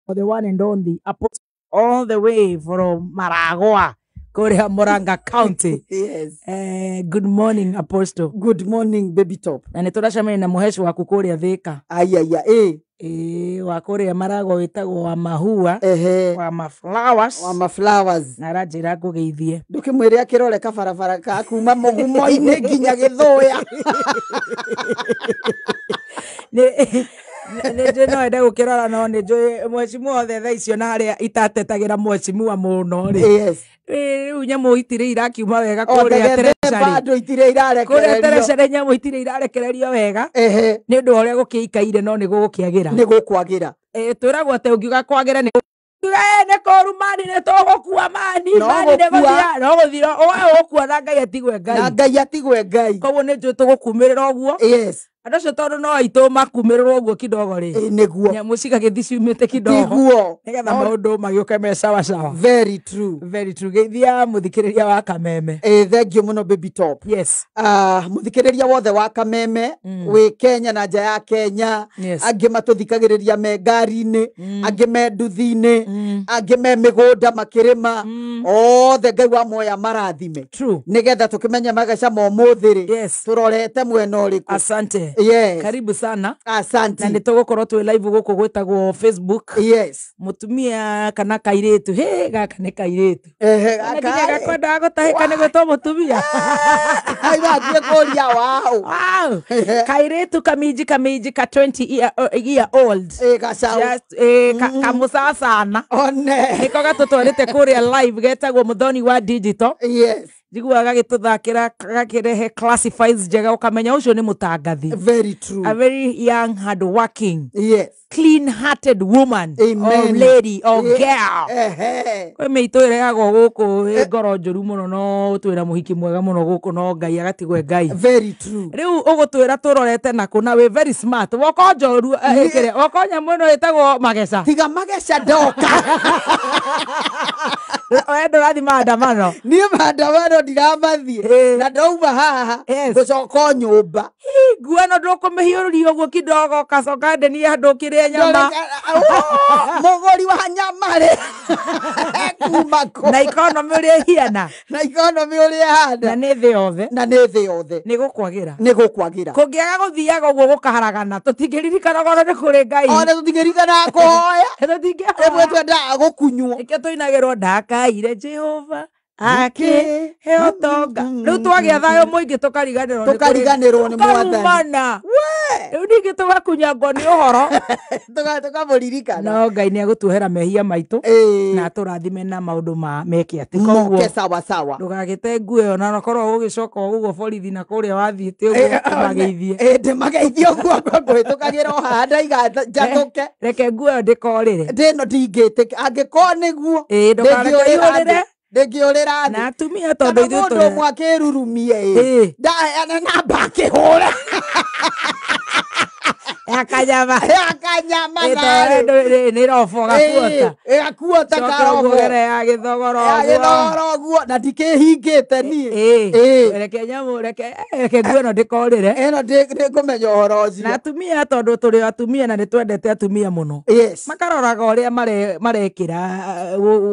The one and only Apostle all the way from Maragua, kuria Murang'a County. Yes. Good morning, Apostle. Good morning, baby top. Na nĩ tũracemania na mũheci waku kũrĩa Thĩka. Ayaya, eh. Ĩĩ, wa kũrĩa Maragwa wĩtagwo wa mahua, Ehe. wa maflowers. Wa maflowers. Na aranjĩra ngũgeithie. Ndũkĩmwĩre akĩrore kabarabara ka kuma mũgumo-inĩ nginya Gĩthũya. Nĩ njũĩ no ende gũkĩrora no nĩ njũĩ mheshimiwa othe thaa icio na harĩa itatetagĩra mheshimiwa mũno rĩ. Yes. Rĩu nyamũ itirĩ irakiuma wega O kũrĩa thegethemba treasury. andũ itirĩ Kũrĩa irarekererio. treasury nyamũ itirĩ irarekererio wega. Ehe. Nĩ ũndũ wa ũrĩa gũkĩikaire no nĩ gũgũkĩagĩra. Nĩ gũkwagĩra. Twĩragwo atĩ ũngiuga kwagĩra nĩ uga nĩ kũru mani nĩ tũgũkua mani No mani nĩ gũkua. gũthira no gũthira we ũgũkua na Ngai atigwe Ngai. Na Ngai atigwe Ngai. Koguo nĩ njũĩ tũgũkumĩrĩra ũguo. Yes. Andũ acio tondũ no aitũ makumĩrĩrwo ũguo kidogo rĩ. Ĩ, nĩguo. Nyamũ cigagĩthiĩ ciumĩte kidogo. Tiguo. Nĩgetha maũndũ magĩũke me sawa sawa. Very true. Very true. Geithia mũthikĩrĩria wa Kameme. Thank you mũno baby top. Yes. Mũthikĩrĩria wothe wa Kameme wĩ Kenya na nja ya Kenya. Yes. Angĩ matũthikagĩrĩria me ngari-inĩ, angĩ me nduthi-inĩ, angĩ me mĩgũnda makĩrĩma. Othe Ngai wa moya marathime. True. Nĩgetha tũkĩmenye mageca ma ũmũthĩ rĩ. Yes. Tũrorete mwena ũrĩkũ. Asante. Yes. Karibu sana. Asante. Na nĩ tũgũkorwo twĩ live gũkũ gwĩtagwo Facebook. Yes. Mũtumia kana kairĩtu. Hĩ, gaka nĩ kairĩtu. Ehe, Na nginya gaka- gakwendaga gũtahĩka nĩ gwĩtwo mũtumia. Ai, wathiĩ kũria waũ. Wow. Kairĩtu kaminji kaminji ka 20 year old. Ĩ, gacaũ. Just, kamũcacana. One. Nĩko gatũtwarĩte kũrĩa live getagwo Mũthoni wa Digital. Yes. Njiguaga gagĩtũthakĩra gakĩrehe classifieds njega ũkamenya ũcio nĩ mũtangathi. Very true. A very young, hard working, Yes. clean hearted woman Amen. or lady or Yeah. girl. Ehe. Kwĩ mĩitũ ĩrehagwo gũkũ ĩ ngoro njũru mũno no twĩra mũhiki mwega mũno gũkũ no Ngai agatigwe Ngai. Very true. Rĩu ũgũtwĩra tũrorete nakũ na wĩ very smart. Woko njoru ĩkĩrĩa woko nyamũ ĩno ĩtagwo mageca. Tiga mageca ndoka. We ndũrathiĩ maandamano. Niĩ maandamano ndiramathiĩ. Ĩ. Na ndauma haha Yes. ngũcoka o nyũmba. Nguo ĩno ndũkũmĩhiũrũria ũguo kidogo ũgacoka ndenia handũ ũkĩrĩe nyama. Mũgũri wa nyama rĩ kuma kũ? Na economy ũrĩa ĩhiana. Na economy ũrĩa ĩhana. Na nĩ thĩ yothe. Na nĩ thĩ yothe. Nĩ gũkwagĩra. Nĩ gũkwagĩra. Kũngĩaga gũthiaga ũguo gũkaharagana tũtingĩririkanaga ona nĩ kũrĩ Ngai. Ona tũtingĩririkanaga kũhoya. Tũtingĩhoya. Rĩmwe twendaga gũkunywo. Nĩkĩo tũinagĩrwo ndakaire Jehova akĩhe ũtonga. Rĩu twagĩa thayũ mũingĩ tũkariganĩrwo nĩ kũrĩ- Tũkariganĩrwo nĩ Mwathani. Tũkarumana. Rĩu ningĩ tũgakunyangwo nĩ ũhoro. Tũkamũririkana. No Ngai nĩ egũtuohera mehia maitũ Ĩĩ. na atũrathime na maũndũ ma meke atĩ. Koguo Moke sawa sawa. ndũgagĩte nguo ĩyo na korwo ũgĩcoka ũguo borithi na kũrĩa wathiĩte ũguo ũmageithie. Ĩ, ndĩmageithie ũguo ngũhĩtũkagĩra o haha ndaiga njatũke. Reke nguo ĩyo ndĩkorĩre. Ndĩno ndingĩtĩka angĩkorwo nĩguo Ĩĩ, ndũkareke ĩhũrĩre. ndĩngĩũrĩra thĩ. Na atumia tondũ Kana ithuĩ mũndũ tũrĩ ũmwe akĩrurumie Ĩĩ. ĩ ndaheana namba akĩhũra. Ya kanyama. Ya kanyama narĩ. Nĩ robo gakuota. Ĩĩ, gakuota Coke karobo. ũguo gere ya gĩthogoro Ya ũguo. gĩthogoro ũguo na ndikĩhingĩte niĩ. Ĩĩ. Ĩĩ. Reke nyamũ reke nguo ĩno ndĩkorĩre. Ĩno ndĩkũmenya ũhoro ũcio. Na atumia tondũ tũrĩ atumia na nĩtwendete atumia mũno. Yes. Makaroraga ũrĩa marekĩra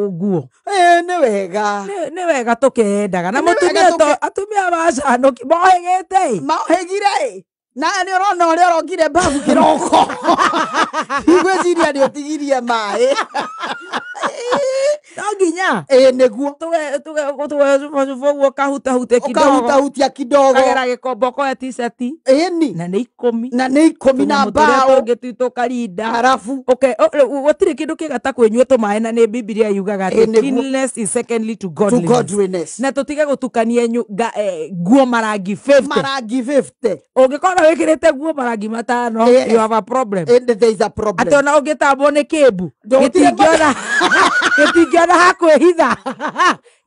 nguo. Ĩĩ, nĩ wega. Nĩ wega tũkeendaga. Na Nĩ wega mũtumia atumia macanũki mohĩgĩte ĩ. Mohĩgire ĩ. Na nĩ ũrona ũrĩa ũrokire mbabu kĩroko. Ndigwĩciria nĩ ũtigirie maĩ. No nginya. Ĩĩ, nĩguo. Tũgecubacuba ũguo ũkahutahute kidogo. Ũkahutahutia kidogo. Ũkagera gĩkomba ũkoya t-shirt. Ĩni. Na nĩ 10. Na nĩ 10 na Tũnyamũ tũrĩa mbaũ. tũngĩ twitũ ũkarinda. Harabu. Okay, gũtirĩ kĩndũ kĩega ta kwĩnyua tũmaĩ na nĩ Bibilia yugaga atĩ Ĩĩ, nĩguo. cleanliness is secondly to To godliness. godliness. Na tũtige gũtukania nguo marangi 50. Marangi 50. Ũngĩkorwo wĩkĩrĩte nguo marangi 5, Yes. you have a problem. And there is a problem. Atĩ ona ũngĩtambwo nĩ kĩmbu, Ndũgũtirĩ gĩtingĩona ha kwĩhitha.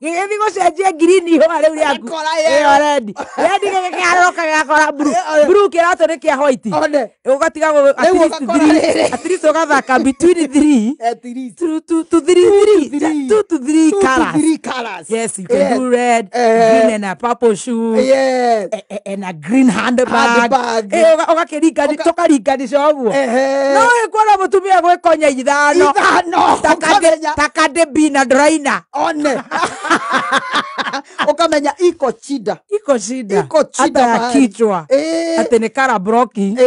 Gĩgĩthiĩ gũcenjia green ihũa rĩu rĩaku. Gĩkora Ĩyo yellow. red. Red gĩgĩkĩharũrũka gĩgakora blue. Ĩyo. Blue kĩratũ nĩ kĩa white. One. Ũgatiga at Rĩu least ũgakora three. rĩrĩ. At least ũgathaka between three. At least. Two to three, Two to three. three. Two to three Two to colours. three colours. Yes, you can Yes. do red, green and a purple shoe. Yes. And a green handbag. Handbag. Ũgakĩringani tũkaringanisha ũguo. Ehe. No ĩkuona mũtumia gwĩkonya ithano. Ithano. Ũkamenya. Ta Cardi B na Draina. One. Ũkamenya iko chida. Iko shida. Iko shida Hata ya mahali. kichwa. Atĩ nĩ color blocking.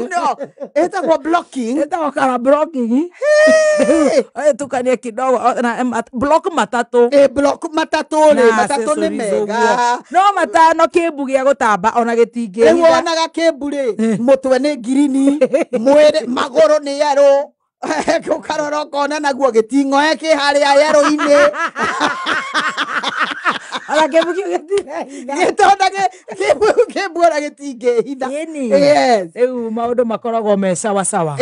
No, ĩtagwo blocking. Ĩtagwo color blocking. Tukanie kidogo na block matatũ. Block matatũ rĩ, Na matatũ nĩ accessories mega. ũguo. No matano kĩmbu gĩa gũtamba ona Rĩu gĩtingĩhitha. wonaga kĩmbu rĩ, mũtwe nĩ ngirini, mwĩrĩ magũrũ nĩ yerũ. Ũkarora ũkona naguo gĩting'oe kĩ harĩa yerũ-inĩ. Ona kĩmbu kĩu gĩtirehitha. Gĩtonda kĩmbu ona gĩtingĩhitha. Ĩni. Yes. Rĩu maũndũ makoragwo me sawa sawa.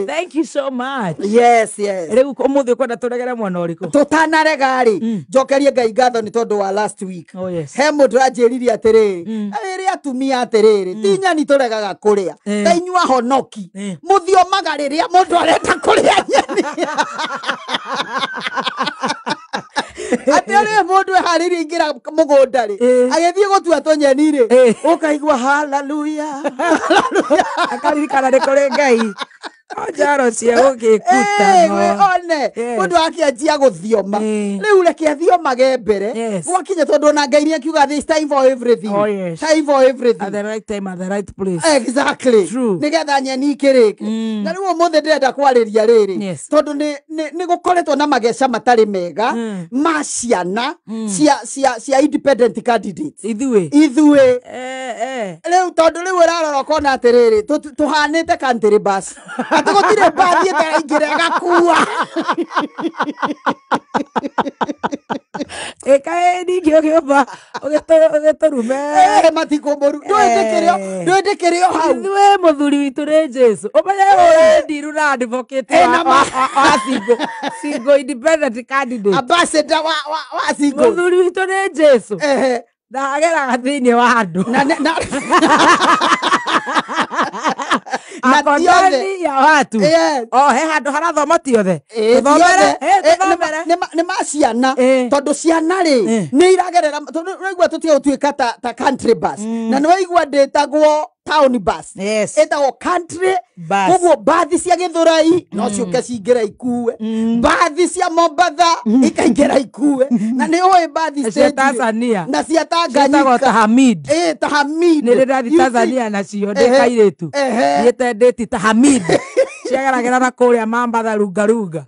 Thank you so much. Yes, yes. Rĩu ũmũthĩ ũkwenda tũregere mwena ũrĩkũ? Tũtanarega rĩ, njokerie Ngai ngatho nĩ tondũ wa last week. Oh, yes. He mũndũ anjĩrire atĩrĩrĩ, rĩrĩ atumia atĩrĩrĩ, ti nyeni tũregaga kũrĩa, ta inyuĩ ahonoki, mũthiomaga rĩrĩa mũndũ arenda kũrĩa nyeni. Atĩ rĩrĩa mũndũ eharĩirie aingĩra mũgũnda rĩ, agĩthiĩ gũtua tũnyeni rĩ, ũkaigua hallelujah. Akaririkana nĩ kũrĩ Ngai. Njaro cia gũgĩkuta no. One Yes. mũndũ akĩanjia gũthioma. Rĩu reke athiomage mbere. Yes. Gwakinya tondũ ona Ngai nĩakiuga this time for everything. Oh, yes. Time for everything. At the right time, at the right place. Exactly. True. Nĩgetha nyeni ikĩrĩke. Na rĩu ũmũthĩ ndĩrenda kwarĩria rĩrĩ. Yes. Tondũ nĩ gũkoretwo na mageca matarĩ mega ma ciana cia independent candidates. Ithuĩ. Ithuĩ. Rĩu tondũ rĩu ũrarora ũkona atĩrĩrĩ, tũhanĩte country bus. Atĩ gũtirĩ mbathi ĩtaraingĩra ĩgakua. Ĩkaĩ ningĩ ũgĩũmba ũgĩtũrume. Matikũmũru. Ndũĩ ndĩkĩrĩ o hau. Ithuĩ mũthuri witũ nĩ Jesu. Ũmenye ũrĩa ndiru na advocate wa single independent candidate. Ambassador wa single. Mũthuri witũ nĩ Jesu. Na ageraga thĩinĩ wa andũ. Na Ako ndani ya watu. Yes. Oh, he handũ harathoma ti othe. Tũthomere, tũthomere. Nĩ ma ciana tondũ ciana rĩ nĩ iragerera tondũ nĩwaigua tũtige gũtuĩka ta country bus. Na nĩwaigua ndĩtagwo town bus. Yes. Ĩtagwo country bus. Koguo mbathi cia Gĩthũrai no ciũke cingĩra ikue. Mbathi cia Mombatha ikaingĩra ikue. Na nĩ ũĩ mbathi cia stage Tanzania. Na cia Tanganyika. Ciĩtagwo Tahamid. Tahamid. Nĩ ndĩrathiĩ Tanzania nacio ndĩ kairĩtu. Thiĩte ndĩti Tahamid. Ciageragĩra na kũrĩa Mambatha runga runga.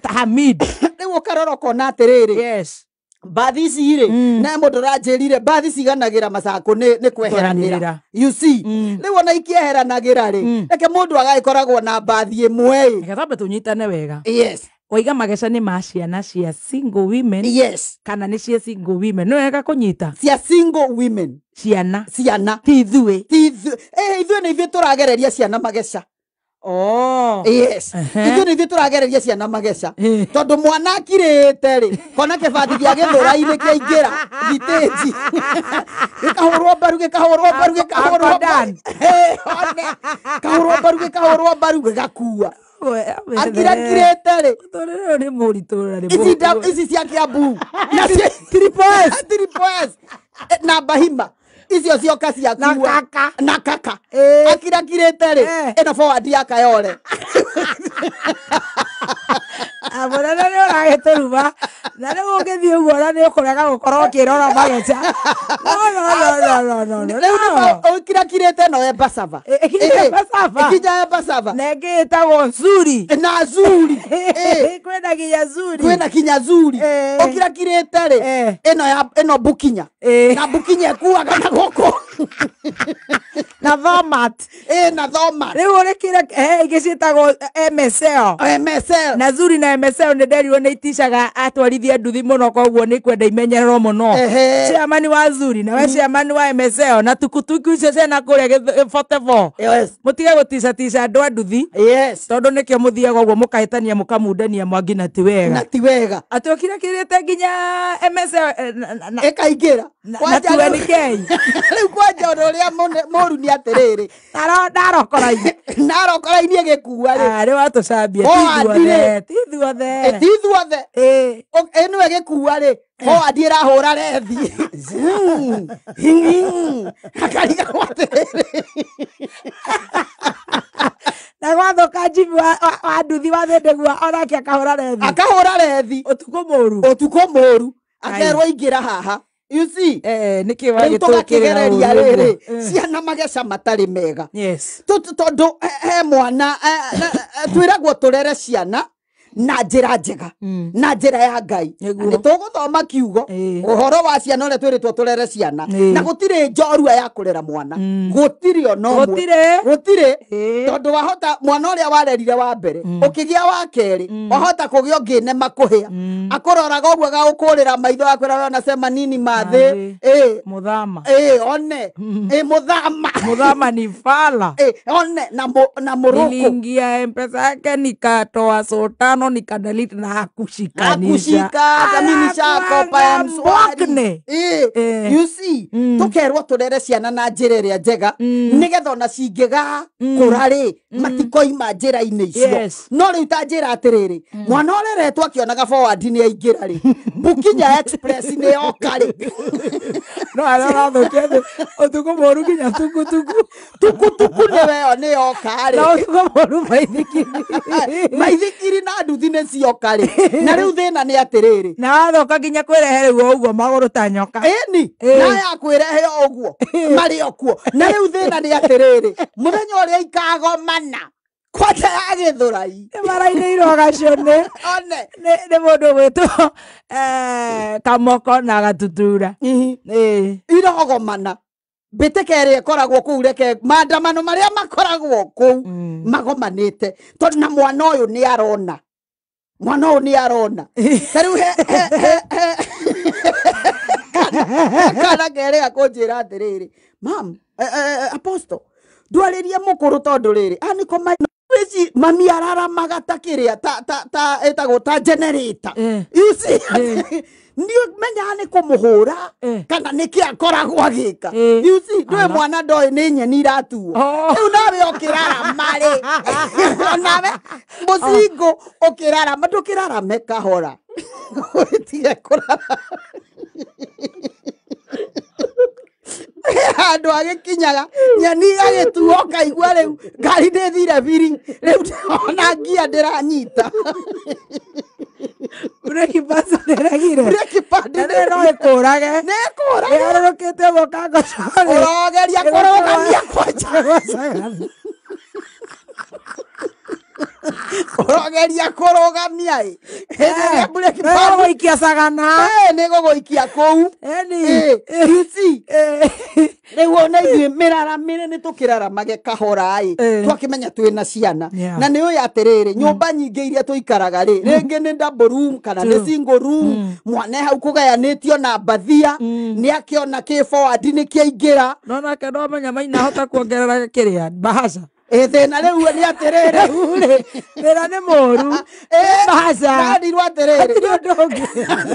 Tahamid. Rĩu ũkarora ũkona atĩrĩrĩ. Yes. Mbathi ici rĩ, na mũndũ ũranjĩrire mbathi ciganagĩra macakũ nĩ kweheranĩra. You see, rĩu ona ikĩeheranagĩra rĩ, reke mũndũ agagĩkoragwo na mbathi ĩmwe ĩ. Reke twambe tũnyitane wega. Yes. Waiga mageca nĩ ma ciana cia single women. Yes. Kana nĩ cia single women. Nĩ wega kũnyita. Cia single women. Ciana. Ciana. Ti ithuĩ. Ti ithuĩ. Ithuĩ nĩ ithuĩ tũragereria ciana mageca. Oh. Yes. Ithuĩ nĩ ithuĩ tũragereria ciana mageca. Tondũ mwana akirĩte rĩ, kona kĩbati gĩa Gĩthũrai-inĩ kĩaingĩra thitĩnji. Gĩkahũrwo mbaru, gĩkahũrwo mbaru, gĩkahũrwo mbaru. Kahũrwo mbaru, gĩkahũrwo mbaru, gĩgakua. Akirakirĩte rĩ. Tũrĩrĩ nĩ mũritũ na nĩ mũritũ. Ici cia Kiambu. Na Triple S. Triple S. Na Bahima. Icio cioka ciakua. Na kaka. Na kaka. Akirakirĩte rĩ, ĩno forward ya Kayole. Mũnene nĩ ũragĩtũruma. Na rĩu ũngĩthiĩ ũguo na nĩ ũkũrega gũkorwo ũkĩrora mageca. No, no, no, no, no, no. Rĩu nĩ ũkirakirĩte no Embasava. Ĩkinya Embasava. Ĩkinya Embasava. Na ĩngĩ ĩtagwo Zuri. Na Zuri. Kwĩna nginya Zuri. Kwĩna kinya Zuri. Ũkirakirĩte rĩ, ĩno ya ĩno Bukinya. Na Bukinya ĩkuaga na gũkũ. Na Thomat. Ĩ, na Thomas. Rĩu ũrĩkire he ingĩ ciĩtagwo MSL. MSL. Na Zuri na MSL nĩ nderirwo nĩ iticaga atwarithia nduthi mũno, koguo nĩ kwenda imenyererwo mũno. Chairman wa Zuri na we chairman wa MSL na tukutuku icio ciana kũrĩa 44, mũtige gũticatica andũ a nduthi, tondũ nĩkĩo mũthiaga ũguo mũkahĩtania, mũkamundania mwangi, na ti wega. Na ti wega. Atĩ ũkire kĩrĩte nginya MSL ĩkaingĩra. Na Kwanja 20K. Rĩu kwanja ũndũ ũrĩa mũru nĩ atĩrĩrĩ, Narokoraine. Narokoraini ĩgĩkua rĩ, rĩu atũcambia. Oh, ti ithuothe, ti ithuothe. Ti ithuothe. Ĩ. Ĩno ĩgĩkua rĩ, forward ĩrahũra rethi. Zoom, hing, akarigagwo atĩrĩrĩ, Na gwathoka njibi wa nduthi wa thĩndĩgua onake akahũra rethi. Akahũra rethi. Ũtukũ mũru. Ũtukũ mũru, akerwo ingĩra haha, you see. Eh, nĩkĩ Rĩu wagĩtũkĩrĩra? Tũgakĩgereria Ũru rĩrĩ, ũguo? ciana mageca matarĩ mega. Tondũ he mwana twĩragwo tũrere ciana na njĩra njega, na njĩra ya Ngai. Nĩ tũgũthoma kiugo ũhoro wa ciana ũrĩa twĩrĩtwo tũrere ciana. Na gũtirĩ njorua ya kũrera mwana, gũtirĩ ona ũmwe. Gũtirĩ. Gũtirĩ. Tondũ wahota mwana ũrĩa warerire wa mbere, ũkĩgĩa wa kerĩ, wahota kũgĩa ũngĩ nema kũhĩa, akũroraga ũguo agagũkũrĩra maitho, akwĩra, "We unasema nini, mathĩ?" Mathĩ. Ĩ. Mũthama. Ĩ, one ĩ mũthama. Mũthama ni fala. Ĩ, one na mũrũkũ. Niliingia Mpesa yake nikatoa so 5, nikadelete na hakushikanisha. Akushika hata mimi nishakopa ya Anakuanga mswari. mbwakne. Ĩ, you see, tũkerwo tũrere ciana na njĩra ĩrĩa njega, nĩgetha ona cingĩga kũra rĩ, matikoima njĩra-inĩ icio. No rĩu ta njĩra atĩrĩrĩ, mwana ũreretwo akĩonaga forward nĩ aingĩra rĩ, Bukinya Express nĩ yoka rĩ, No arĩa ũrathũkia thĩ ũtukũ mũru nginya tukutuku. Tukutuku nĩwe ĩyo nĩ yoka Na rĩ, ũtukũ mũru maithikiri. Maithikiri na nduthi nĩ cioka rĩ, na rĩu thĩna nĩ atĩrĩrĩ, Na wathoka nginya kwĩrehe rĩu o ũguo magũrũ ta nyoka. Ĩni. Ĩ. Na ya kwĩrehe o ũguo marĩ o kuo. Na rĩu thĩna nĩ atĩrĩrĩ, mũthenya ũrĩa ikagomana kwanja ya Gĩthũrai, Nĩ marainĩirwo gacũnĩ. One. Nĩ mũndũ gwĩtwo Kamoko na Gatutura. Ĩ. Irogomana mbĩtĩka ĩrĩa ĩkoragwo kũu, reke maandamano marĩa makoragwo kũu, magomanĩte tondũ na mwana ũyũ nĩ arona, mwana ũyũ nĩ arona. Ta rĩu he kana kerĩga kũnjĩra atĩrĩrĩ, "Mam, apostle, ndwarĩrie mũkũrũ tondũ rĩrĩ anĩko ici mami araramaga ta kĩrĩa ta ĩtagwo ta generator." You see, nĩ menyaga nĩ kũmũhũra kana nĩ kĩ akoragwo agĩka. You see, ndũĩ Ala. mwana ndoĩ nĩ nyeni iratuo. Oh. Rĩu nawe ũkĩrarama rĩ, onawe mũcingũ ũkĩrarama, ndũkĩrarame kahora, tige kũrarama handũ agĩkinyaga nyeni agĩtuo, ũkaigua rĩu ngari ndĩthire biri, rĩu ona ngia ndĩranyita. Breki pads nĩregire. Breki pad. Na nĩ no ĩkũrage. Nĩ ĩkũrage. Ĩharũrũkĩte ũguo kangocorĩ. Ũrogeria kũrũgamia kwanja, ũrogeria kũrũgamia ĩ hĩndĩ ĩrĩa breki pad Gũikia cagana. Ĩ, nĩ gũgũikia kũu. Eni. Ĩ, you see, rĩu ona ithuĩ mĩraramĩre nĩ tũkĩraramage kahora ĩ, twakĩmenya twĩna ciana. Na nĩ ũĩ atĩrĩrĩ, nyũmba nyingĩ iria tũikaraga rĩ, rĩngĩ nĩ double room kana nĩ single room, mwana e hau kũgayanĩtio na mbathia, nĩ akĩona kĩ forward nĩ kĩaingĩra. No nake no menya maina hota kuongerera kĩrĩa bahasha. Ĩ, thĩna rĩu nĩ atĩrĩrĩ, Rĩu rĩ, thĩna nĩ mũru. Ĩ, Bahasha. ndandirwo atĩrĩrĩ, Hatirĩ ũndũ ũngĩ.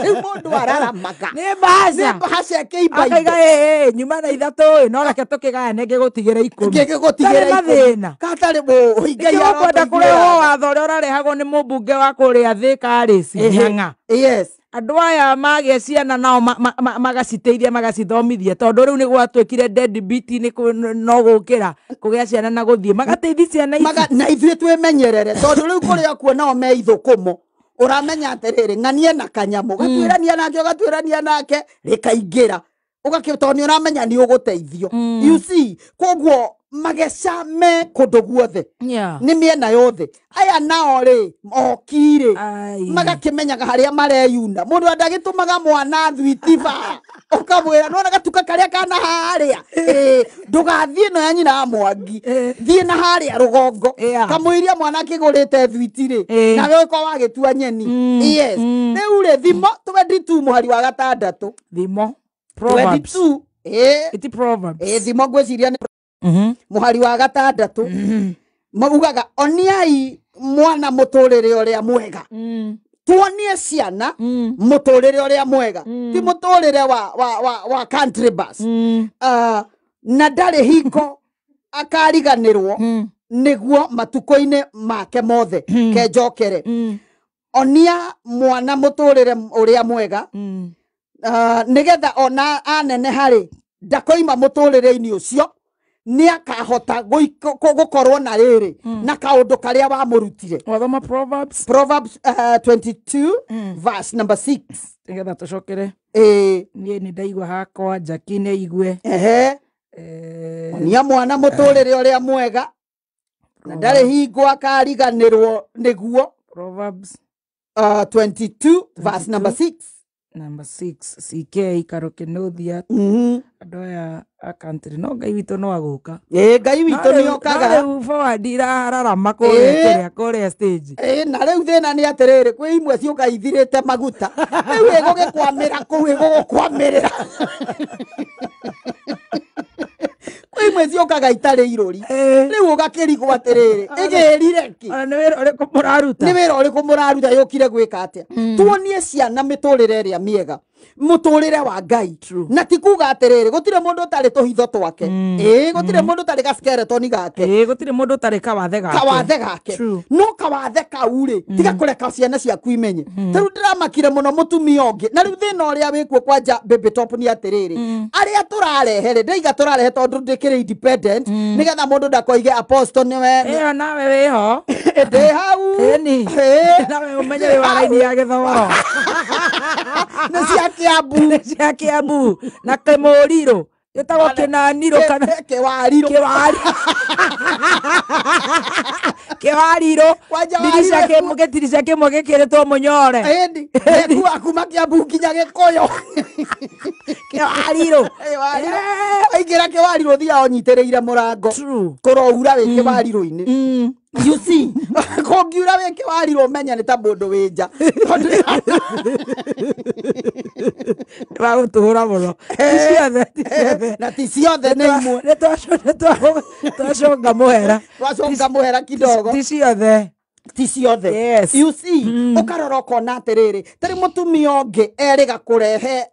Rĩu mũndũ araramaga Nĩ bahasha. Nĩ bahasha ĩkĩimba. Akaiga ĩ nyuma na 3 ĩ, no reke tũkĩgayane ngĩgũtigĩra 10. Ngĩgũtigĩra. Tarĩ mathĩna. Katarĩ mũhingai. Nĩkĩo ũkwenda kũrehwo watho ũrĩa ũrarehagwo nĩ mũmbunge wa kũrĩa Thĩka Alice Nyang'a. Andũ aya magĩa ciana nao magaciteithia, magacithomithia, tondũ rĩu nĩ gwatuĩkire deadbeat, nĩ no gũkĩra kũgĩa ciana na gũthiĩ magateithia ciana ici. Na ithuĩ twĩmenyerere tondũ rĩu kũrĩa kuo nao me ithũkũmo, ũramenya atĩrĩrĩ, ng'anie na kanyamũ gatuĩrania nake, ũgatuĩrania nake rĩkaingĩra, ũgakĩ tondũ nĩ ũramenya nĩ ũgũteithio. You see, koguo Mageca me kũndũ guothe. Nĩ mĩena yothe. Aya nao rĩ oki rĩ magakĩmenyaga harĩa mareyuna. Mũndũ andagĩtũmaga mwana thwiti bara ũkamwĩra nĩwona gatuka karĩa kana harĩa ndũgathiĩ ĩno ya nyina wa Mwangi, thiĩ na harĩa rũgongo. Kamũiria mwana akĩgũrĩte thwiti rĩ nawe ũkorwo wagĩtua nyeni. Yes. Rĩu rĩ thimo 22 mũhari wa 6. Thimo Proverbs. 22. Iti Proverbs. Thimo ngwĩciria nĩ mũhari wa 6. Maugaga oniai mwana mũtũrĩre ũrĩa mwega. Tuonie ciana mũtũrĩre ũrĩa mwega. Ti mũtũrĩre wa country bus. Na ndarĩ hingo akariganĩrwo nĩguo matukũ-inĩ make mothe. Kenjokere. Onia mwana mũtũrĩre ũrĩa mwega. Nĩgetha ona anene harĩ ndakoima mũtũrĩre-inĩ ũcio nĩakahota gũkorwo na rĩrĩ na kaũndũ karĩa wamũrutire. Wathoma Proverbs? Proverbs 22 verse number 6. Nĩgetha tũcokere. Niĩ nĩ ndaigua hakwa Jackie nĩ aigue. Onia mwana mũtũrĩre ũrĩa mwega na ndarĩ hingo akariganĩrwo nĩguo. Proverbs 22 verse number 6. Number 6. CK Karokenuthia. Andũ aya a country no Ngai witũ no agũka. Ngai witũ nĩ okaga. Rĩu forward irararama kũrĩa kũrĩa stage. Na rĩu thĩna nĩ atĩrĩrĩ kwĩ imwe ciũka ithirĩte maguta. Rĩu ĩgũgĩkwamĩra kũu ĩgũgũkwamĩrĩra. Kwĩ imwe ciũkaga itarĩ irũri. Rĩu ũgakĩrigwo atĩrĩrĩ ĩgĩrire kĩ? Ona nĩ wĩra ũrĩkũ mũraruta? Nĩ wĩra ũrĩkũ mũraruta yũkire gwĩka atĩa? Tuonie ciana mĩtũrĩre ĩrĩa mĩega. Mũtũrĩre wa Ngai. Na ti kuga atĩrĩrĩ gũtirĩ mũndũ ũtarĩ tũhitho twake. Gũtirĩ mũndũ ũtarĩ ga skeleton gake. Gũtirĩ mũndũ ũtarĩ kawathe gake. Kawathe gake. No kawathe kau rĩ tiga kũreka ciana ciaku imenye. Ta rĩu ndĩramakire mũno mũtumia ũngĩ. Na rĩu thĩna ũrĩa wĩkuo kwanja baby top nĩ atĩrĩrĩ arĩa tũrarehe rĩ ndaiga tũrarehe tondũ ndĩkĩrĩ independent nĩgetha mũndũ ndakoige apostle nĩwe. Ĩyo nawe wĩho. Ndĩ hau. Nawe ũmenye wĩ wa raini ya Gĩthogoro. Nĩ cia Kiambu. Nĩ cia Kiambu na Kĩmũrirũ gĩtagwo Kĩnanirũ kana Kĩwarirũ. Kĩwarirũ. Ndirica gĩtirica kĩmwe gĩkĩrĩtwo mũnyore. Ĩni nĩkuwa kuma Kiambu nginya Gĩkũyũ. Kĩwarirũ. Waingĩra Kĩwarirũ ũthiaga ũnyitĩrĩire mũrango. Kũroura wĩ Kĩwarirũ-inĩ. You see, kũngiura wĩ Kĩwarirũ ũmenye nĩ ta mũndũ wĩ nja. Wagũtũhũra mũno. Ti ciothe, ti ciothe. Na ti ciothe nĩ imwe. Nĩ twacũnga mũhera. Twacũnga mũhera kidogo. Ti ciothe. Ti ciothe. Yes. You see, ũkarora ũkona atĩrĩrĩ tarĩ mũtumia ũngĩ erĩga kũrehe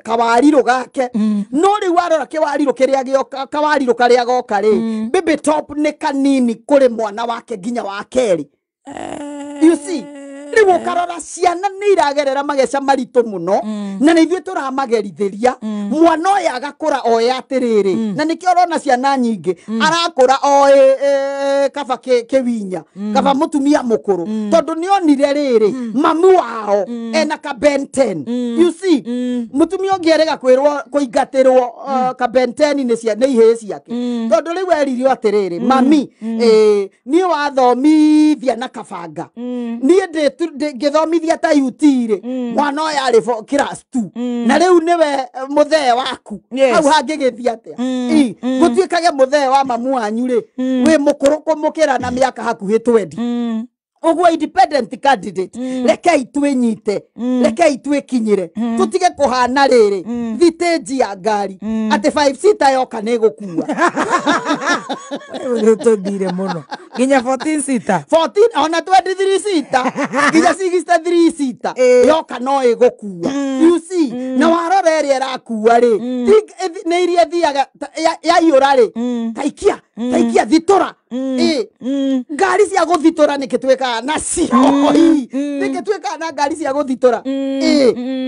kawarirũ gake. No rĩu warora kĩwarirũ kĩrĩa gĩoka kawarirũ karĩa goka rĩ baby top nĩ kanini kũrĩ mwana wake nginya wa kerĩ. You see, rĩu ũkarora ciana nĩ iragerera mageca maritũ mũno na nĩ ithuĩ tũramagerithĩria. Mwana ũyũ agakũra oĩ atĩrĩrĩ na nĩkĩo ũrona ciana nyingĩ arakũra oĩ kaba kĩwinya kaba mũtumia mũkũrũ tondũ nĩonire rĩrĩ mamu wao ena ka Ben 10. You see, mũtumia ũngĩ erĩga kwĩrwo kũingatĩrwo ka Ben 10 nĩ ihĩĩ ciake tondũ rĩu eririo atĩrĩrĩ mami niĩ wathomithia na kabanga niĩ ngĩthomithia ta UT rĩ mwana ũyũ arĩ class 2 na rĩu nĩwe mũthee waku. Hau hangĩgĩthiĩ atĩa? Gũtuĩkage mũthee wa mamu wanyu rĩ wĩ mũkũrũ kũmũkĩra na mĩaka hakuhĩ 20. Ũguo independent candidate rekei twĩnyite rekei twĩkinyĩre tũtige kũhana rĩrĩ thitĩnji ya ngari atĩ 5 seater yoka nĩ ĩgũkua. Tũthire mũno nginya 14 seater 14 ona 23 seater nginya 63 seater yoka no ĩgũkua. You see, na warora ĩrĩa ĩrakua rĩ nĩ iria ĩthiaga yaiyũra rĩ taikia taikia thitũra. Ngari cia gũthitũra nĩkĩ twĩkaga nacio? Nĩkĩ twĩkaga na ngari cia gũthitũra?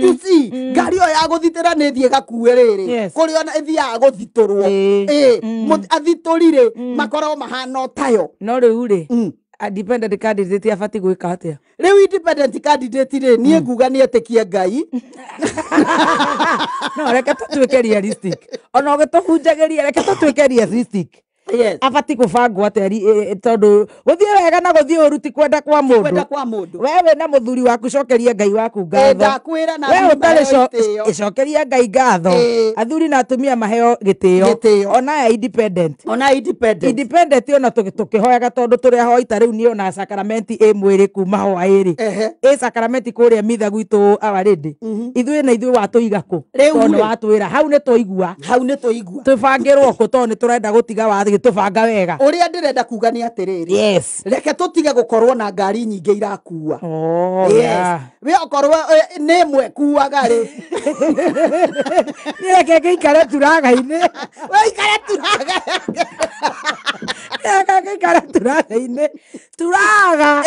You see, ngari ĩyo ya gũthitũra nĩ ĩthiĩ ĩgakue rĩrĩ kũrĩ ona ĩthiaga gũthitũrwo. Athitũri rĩ makoragwo mahana o tayo. No rĩu rĩ Independent candidate abatiĩ gwĩka atĩa? Rĩu independent candidate rĩ, niĩ nguga nĩ etĩkie Ngai. No reke tũtuĩke realistic, ona ũgĩtũhunjagĩria, reke tũtuĩke realistic. Abatiĩ gũbangwo atĩa tondũ gũthiĩ wega na gũthiĩ ũru ti kwenda kwa kwenda mũndũ. Kwa mũndũ. We wĩna mũthuri waku, cokeria Ngai waku ngatho. Ndakwĩra na We athuri ũtarĩ maheo itĩo. Cokeria Ngai ngatho. Athuri na atumia maheo gĩtĩo. Gĩtĩo. Ona aya independent, ona independent, independent, ona tũkĩhoyaga tondũ tũrĩ ahoi ta rĩu niĩ ona sacramenti ĩ mwĩrĩ kuma hwaĩ-rĩ, ĩ sacramenti kũrĩa mitha gwitũ Our Lady, ithuĩ na ithuĩ watũiga kũ? Rĩu Tondũ rĩ. watwĩra hau nĩ twaigua. Hau nĩ tũigua. Tũbangĩrwo kũ? Tondũ nĩ tũrenda gũtiga wathĩ tũbanga wega. Ũrĩa ndĩrenda kuga nĩ atĩrĩrĩ, reke tũtige gũkorwo na ngari nyingĩ irakua. Oh, Yes. yeah. We okorwo nĩ ĩmwe kuaga rĩ, Niĩ reke ngĩikare turaga-inĩ. We ikare turaga. Reke ngĩikare turaga-inĩ, turaga.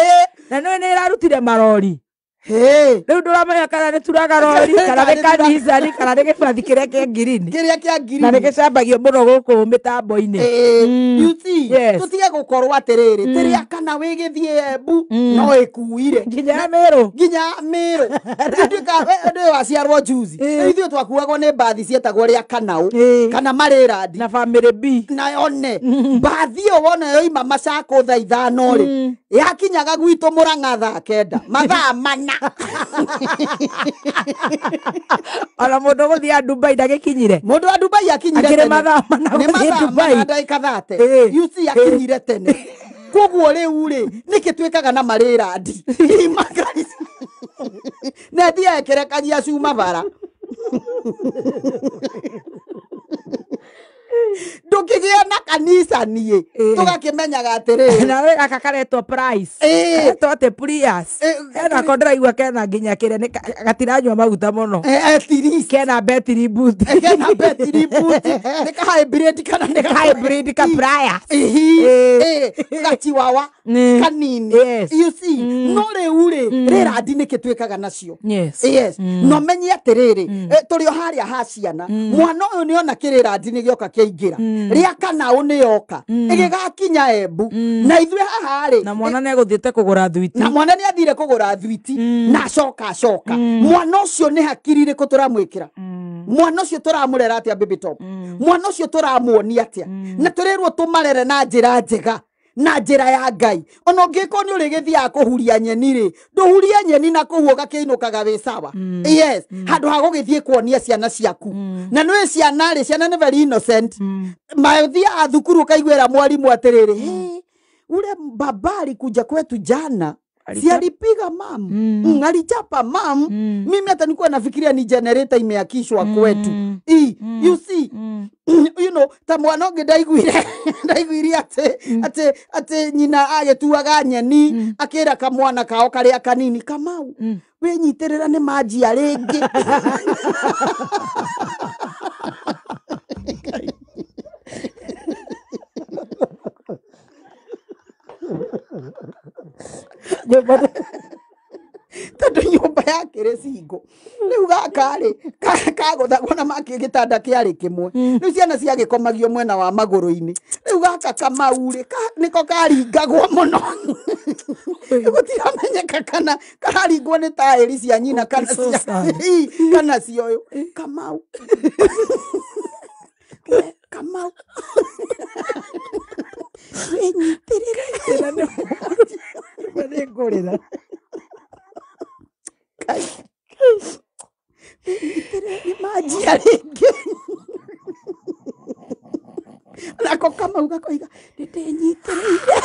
Na nĩ nĩ ĩrarutire marori. Rĩu ndũramenya kana nĩ turaga rori, kana nĩ kanicani, kana nĩ gĩbathi kĩrĩa kĩa ngirini. Kĩrĩa kĩa ngiri. Na nĩ gĩcambagio mũno gũkũ mĩtambo-inĩ. You see, tũtige gũkorwo atĩrĩrĩ, tĩrĩa kana wĩgĩthiĩ Embu no ĩkuire nginya Mĩrũ. Nginya Mĩrũ. Ndĩ waciarwo juzi, ithuĩ twakuagwo nĩ mbathi cietagwo rĩa kanaũ kana marĩrandi. Na family B. Na yone mbathi ĩyo wona yoima Macakũ thaa 5 rĩ, yakinyaga gwitũ Mũrang'a thaa 9, mathaa 4. Ona mũndũ gũthiĩ Dubai ndagĩkinyire. Mũndũ wa Dubai akinyire Akĩrĩ tene. mathaa 4 Nĩ gũthiĩ mathaa Dubai. 4 ndagĩka 30. You see, akinyire tene. Koguo rĩu rĩ, nĩkĩ twĩkaga na marĩrandi na thiaga ĩkĩrekagia cuma bara? Ndũkĩgĩa na kanitha niĩ tũgakĩmenyaga atĩrĩrĩ, na we gaka karetwo Price, karetwo atĩ Prius. Hena ko ndĩraigua kena nginya kĩrĩa nĩ gatiranyua maguta mũno. At least. Kena betiri boot. Kena betiri boot, nĩ ka hybrid kana nĩ ka hybrid ka Prius. Ihi, gachiwawa kanini. You see, no rĩu rĩ, rĩrandi nĩkĩ twĩkaga nacio? Yes, no menye atĩrĩrĩ, tũrĩ o harĩa ha ciana, mwana ũyũ nĩ ona kĩrĩrandi nĩ gĩoka kĩaingĩra, rĩa kanaũ nĩ yoka ĩgĩgakinya Embu, na ithuĩ haha rĩ, na mwana nĩ egũthiĩte kũgũra thwiti. Na mwana nĩ athire kũgũra thwiti na acoka acoka, mwana ũcio nĩ hakiri rĩkũ tũramwĩkĩra? Mwana ũcio tũramũrera atĩa, baby top? Mwana ũcio tũramuonia atĩa? Na tũrĩrwo tũmarere na njĩra njega na njĩra ya Ngai. Ona ũngĩkorwo nĩ ũrĩgĩthiaga kũhuria nyeni rĩ, ndũhurie nyeni na kũu ũgakĩinũkaga wĩ sawa. Yes, handũ ha gũgĩthiĩ kuonia ciana ciaku. Na nĩũĩ ciana rĩ, ciana nĩ very innocent. Mathiaga thukuru ũkaiguĩra mwarimũ atĩrĩrĩ, "Hey, ule baba alikuja kwetu jana, si alipiga mam, alichapa mam. Mimi hata nilikuwa nafikiria ni generator imeakishwa kwetu." I, you see, ta mwana ũngĩ ndaiguire atĩ nyina agĩtuaga nyeni, akĩra kamwana kao karĩa kanini, "Kamau, wĩnyitĩrĩra nĩ manjia rĩngĩ." Tondũ nyũmba yakĩrĩ single, rĩu gaka rĩ kagũthagwo na makĩ gĩtanda kĩarĩ kĩmwe, rĩu ciana ciagĩkomagio mwena wa magũrũ-inĩ. Rĩu gaka Kamau rĩ, nĩko karingagwo mũno, gũtiramenyeka kana kararingwo nĩ taĩri cia nyina kana So cia sad. Kana cia ũyũ Kamau. We, Kamau, wĩnyitĩrĩre. Nĩ ngũrĩra. Wĩnyitĩrĩre nĩ manjia rĩngĩ. Nako Kamau gakoiga, "Nĩ ndĩnyitĩrĩire."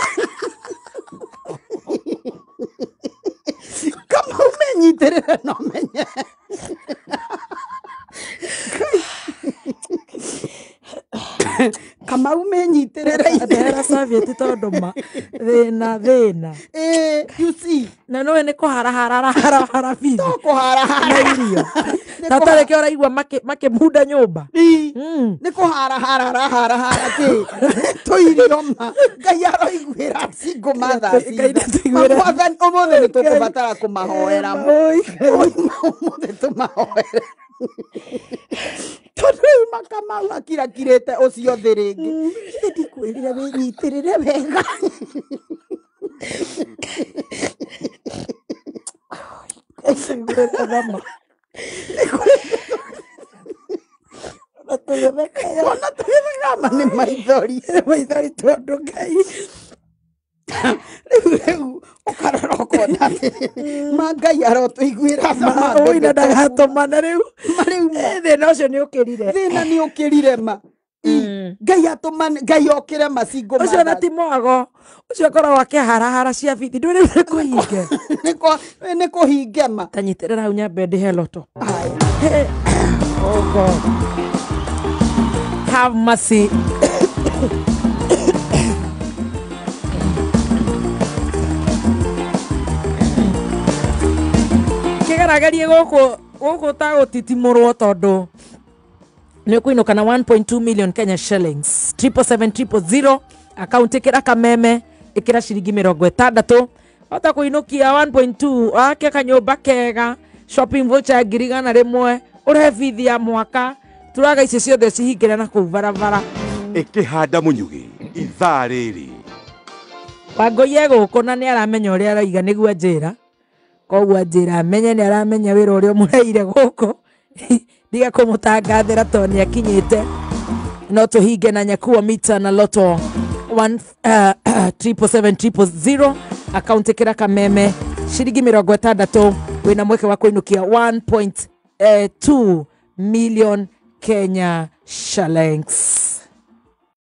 Kamau menyitĩrĩre no menye. Kamau menyitĩrĩre. Ndehera serviette tondũ ma thĩna thĩna. You see. Na nĩũĩ nĩ kũharahara harahara bithi. To kũharahara. Na irio na tarĩ kĩo ũraigua makĩmunda nyũmba. Nĩ kũharahararaharahara kĩ tũirio ma Ngai aroiguĩra single mothers. Ngai nĩatũiguĩre. Mwathani, ũmũthĩ nĩ tũkũbatara kũmahoera. Ũmũthĩ tũmahoere tondũ rĩu Makamau akirakirĩte ũcio thĩ rĩngĩ. Githĩ ndikwĩrire wĩnyitĩrĩre wega? Ona tũgĩtheka ma nĩ maithori. Maithori tondũ Ngai. Rĩu ũkarora ũkona atĩrĩrĩ, ma Ngai arotũiguĩra tha ma Ũina ndagatũmana rĩu. Ma rĩu ma. Thĩna ũcio nĩ ũkĩrire. Thĩna nĩ ũkĩrire ma. Ngai atũmane, Ngai okĩre macingo Ũcio na ti mwago. Ũcio akoragwo akĩharahara cia bithi. Ndũĩ rĩu nĩ kũhinge. Nĩ kũhinge ma. Ta nyitĩrĩra hau nyambe ndĩhe loto. Haya. Oh God. Have mercy. Kĩgeragerie gũkũ ta gũtitimũrwo tondũ nĩ ũkũinũka na 1.2 million Kenya shillings. 777 000 account ĩkĩra kameme ĩkĩra ciringi 60. Hota kũinũkia 1.2 wake kanyũmba kega, shopping voucher ya 100,000, ũrehe bithi ya mwaka, turaga icio ciothe cihingĩre na kũu barabara. Ĩkĩhanda mũnyugĩ ithaa rĩrĩ. Wangũi e gũkũ na nĩ aramenya ũrĩa aroiga nĩguo anjĩra. Koguo anjĩra amenye nĩ aramenya wĩra ũrĩa ũmũreire gũkũ. Ndiga kũmũtangathĩra tondũ nĩ akinyĩte. No tũhinge na nyakuo mita na loto 1 777 000 account ĩkĩra kameme ciringi 60 wĩna mweke wa kũinũkia 1.2 million Kenya shillings.